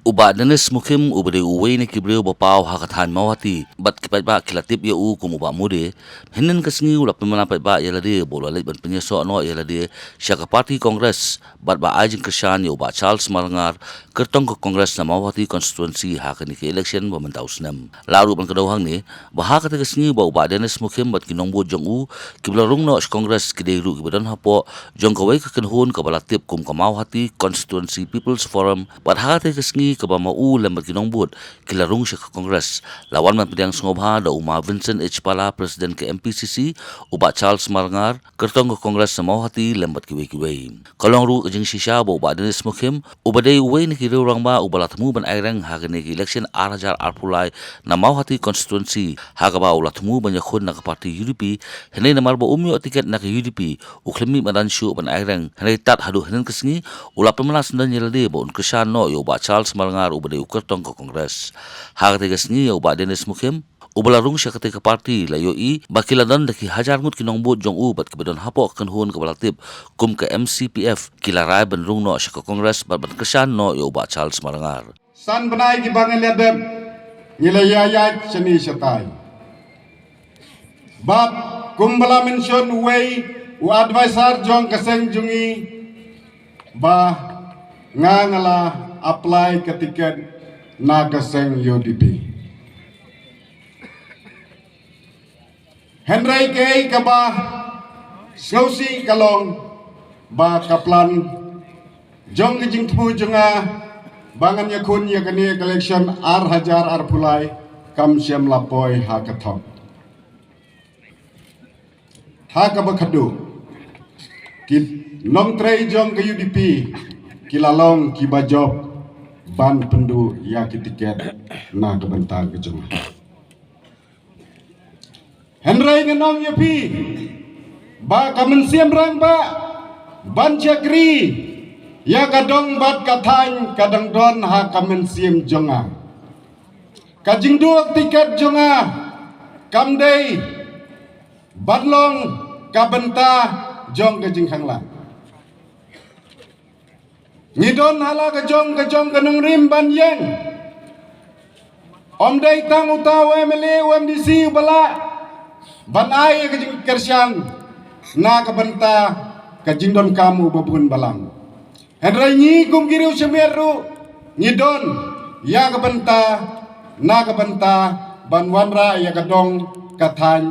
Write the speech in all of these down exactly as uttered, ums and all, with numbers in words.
U Bah Dennis Mukhim uba dei uwei na ki briew ba paw ha ka thaiñ Mawhati bad ki paidbah ki la tip ïa u kum u Bah Mode, hynnin ka sngi u la pynbna paidbah ïa lade ba u la leit ban pynïasoh noh ïa lade sha ka party Congress bad ba ai jingkyrshan ïa u Bah Charles Marngar, kyrtong ka Congress na Mawhati constituency ha kane ka election ba mynta u snem. Lah ruh ban kdew hangne ba ha kata ka sngi ba u Bah Dennis Mukhim bad ki nongbud jong u kiba la rung noh sha Congress ki dei ruh kiba don hapoh jong kawei ka kynhun kaba la tip kum ka Mawhati Constituency People's Forum, bad ha kata ka sngi kaba ma u lem bad ki nongbud ki la rung sha ka Congress, la wan ban pdiang sngewbha da u Ma Vincent H Pala, President ka M P C C, u Bah Charles Marngar, kyrtong ka Congress na Mawhati lem bad kiwei kiwei. Ka long ruh ka jingshisha ba u Bah Dennis Mukhim uba dei uwei na ki riew rangbah uba la thmu ban aireng ha kane ka election ar hajar arphew lai na Mawhati constituency, ha kaba u la thmu ban ïakhun na ka party U D P, hynrei namar ba um ïoh tiket na ka U D P u khlem mih madan shuh ban aireng, hynrei tad haduh hynnin ka sngi u la pynbna syndon ïa lade ba un kyrshan noh ïa u Bah Charles Marngar uba dei u kyrtong ka Congress. Ha kata ka sngi ïa u Bah Dennis Mukhim uba la rung sha kata ka party la ïohi ba ki la don da ki hajar ngut ki nongbud jong u bad kiba don hapoh ka kynhun kaba la tip kum ka M C P F ki la rai ban rung noh sha ka Congress bad ban kyrshan noh ïa u Bah Charles Marngar. San bnai kiba ngi la dep ngi la ïaid shane shatai. Bad kumba la mention uwei u advisor jong ka seng jong ngi ba nga nga la apply ka tiket na ka seng U D P. Hynrei kaei kaba sngewsih ka long ba ka plan jong ka jingthmu jong nga ba ngan ïakhun ïa kane ka election ar hajar arphew lai kam shym la poi ha ka thok. Ha kaba khadduh ki nongtrei jong ka U D P ki la long kiba jop ban pynduh ïa ki tiket na ka bynta ka jong nga. Hynrei ngan ong ïa phi ba ka mynsiem rangbah ban shakri ïa ka dong bad ka thaiñ ka dang don ha ka mynsiem jong nga. Ka jingduh tiket jong nga kam dei ban long ka bynta jong ka jingkhang lang. Ngi don ha la ka jong ka jong ka nongrim ban ïeng. Ym dei tang uta u M L A u M D C uba lah ban ai ïa ka jingkyrshan na ka bynta ka jingdonkam uba bun balang. Hynrei ngi kum ki riew shimet ruh ngi don ïa ka bynta na ka bynta ban wanrah ïa ka dong ka thaiñ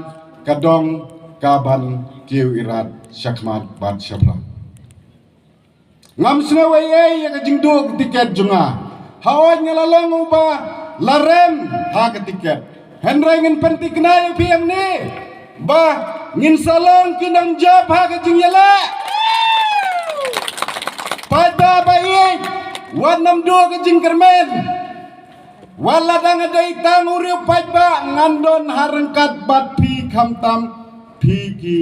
ka dong ka ban kiew irat shakhmat bad shaphrang. Ngam sngew ei ei ïa ka jingduh ka tiket jong nga. Hooid nga la long uba la rem ha ka tiket. Hynrei ngin pynthikna ïa phi hangne ba ngin sa long ki nongjop ha ka jingïaleh. Paidbah ba ïeit, wat nym duh ka jingkyrmen. Wat la dang dei tang u riew paidbah, ngan don ha ryngkat bad phi khamtam phi ki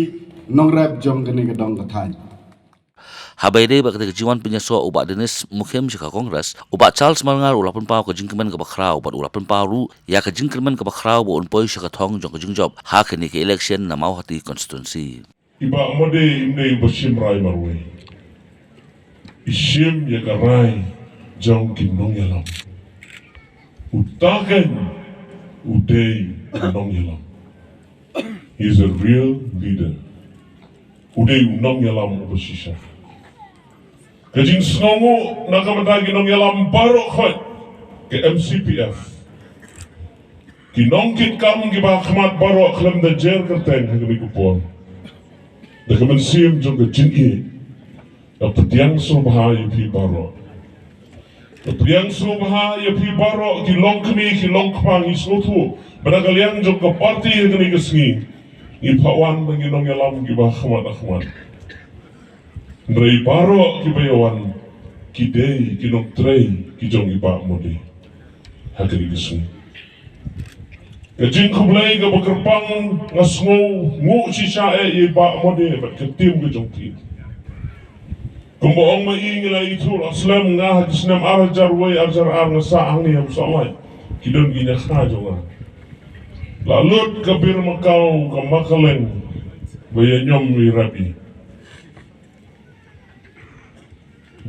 nongrep jong kane ka dong ka thaiñ. Haba ïadei bad kata ka jingwan pynïasoh u Bah Dennis Mukhim sha ka Congress, u Bah Charles Marngar u la pynpaw ka jingkmen kaba khraw bad u la pynpaw ruh ïa ka jingkyrmen kaba khraw ba un poi sha ka thong jong ka jingjop ha kane ka election na Mawhati constituency. I Bah Mode im dei uba shim rai marwei. I shim ïa ka rai jong ki nongïalam. Uta keiñ u dei u nongïalam. He is a real leader. U dei u nongïalam uba shisha. Ka jingsngewnguh na ka bynta ki nongïalam baroh khoit ka M C P F. Ki nongkitkam kiba khmat baroh khlem da jer kyrteng ha kane ka por. Da ka mynsiem jong ka jingïeit. Nga pdiang sngewbha ïa phi baroh. Nga pdiang sngewbha ïa phi baroh ki longkmie ki longkpa, ngi sngewthuh ba na ka liang jong ka party ha kane ka sngi ngi phah wan da ki nongïalam kiba khmat khmat. Hynrei baroh kiba ïa wan ki dei ki nongtrei ki jong i Bah Mode. Ha kane ka sngi ka jingkhublei kaba kyrpang nga sngewnguh shisha eh ïa i Bah Mode bad ka team ka jong phi. Kumba ong ma i, ngi la ithuh la slem, nga ha ki snem ar hajar wei ar hajar ar nga sah hangne ha Umsohlait. Ki don ki ñiah kha jong nga. La lut ka Bir Makaw ka Makaleng ba ïa ñiom i rep i.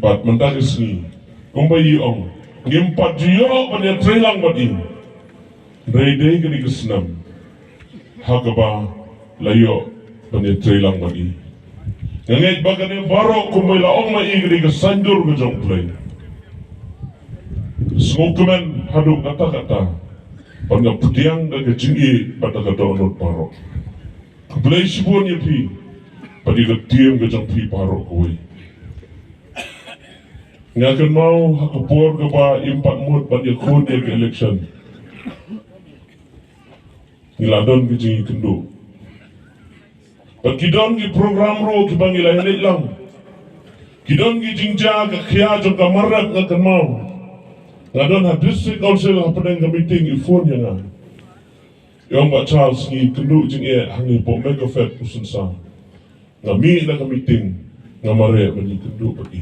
Bad mynta ka sngi kumba i ong, Ngim pat ju ïoh ban ïatreilang bad i. Hynrei dei kane ka snem ha kaba la ïoh ban ïatreilang bad i. Nga ngeit ba kane baroh kumba la ong ma i ka dei ka saiñdur ka jong U Blei. Sngewkmen haduh katta katta. Bad nga pdiang da ka jingïeit bad da ka dohnud baroh. Khublei shibun ïa phi bad ïa ka team ka jong phi baroh kawei. Nga kynmaw ha ka por kaba im pat mut ban ïakhun ïa ka election, ngi la don ka jingïakynduh. Bad ki don ki program ruh kiba ngi la ïaleit lang. Ki don ki jingjia ka khia jong ka mar rep nga kynmaw. Nga don ha District Council hapdeng ka meeting i phone ïa nga. Ïa ong Bah Charles ngi kynduh jingeh hangne hapoh Mega Fed u Sensang. Nga mih na ka meeting, nga mareh ba ngi kynduh bad i.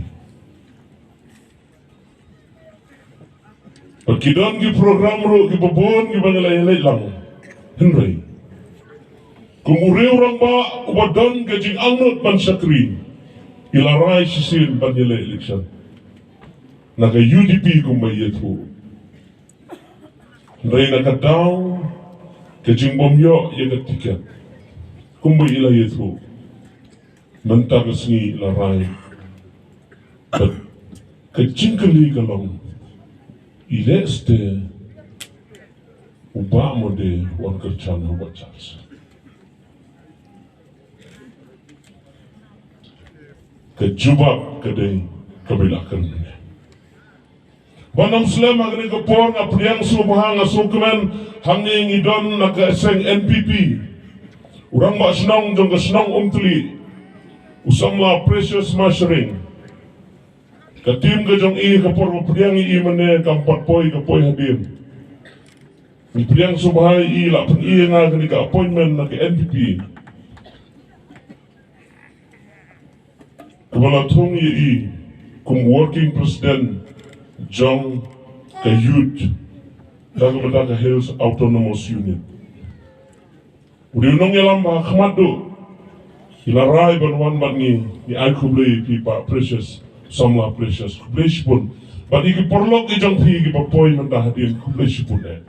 Bad ki don ki program ruh kiba bun kiba ngi la ïaleit lang. Hynrei kum u riew rangbah uba don ka jingangnud ban shakri, i la rai shisien ban ïaleh election na ka U D P kumba i ïathuh. Hynrei na ka daw ka jingbym ïoh ïa ka tiket kumba i la ïathuh, mynta ka sngi i la rai. Bad ka jingkylli ka long, i leh ste u Bah Mode wan kyrchan ha u Bah Charles? Ka jubab ka dei kaba i la kren mynne. Ban ym slem ha kane ka por nga pdiang sngewbha, nga sngewkmen, hangne ngi don na ka seng N P P u rangbah shnong jong ka shnong Umtli, u samla Precious Mashering. Ka team ka jong i ka por ba pdiang ïa i mynne kam pat poi, ka poi hadien. Ngi pdiang sngewbha ïa i, la pyni ïa nga kane ka appointment na ka N P P kaba la thung ïa i kum working president jong ka youth ka ka bynta ka Hills Autonomous Unit. U dei u nongïalam ba ha khmat duh i la rai ban wan bad ngi. Ngi ai khublei ïa phi Bah Precious, samla Precious, khublei shibun. Bad ïa ki paralok ki jong phi kiba poi mynta hadien, khublei shibun eh.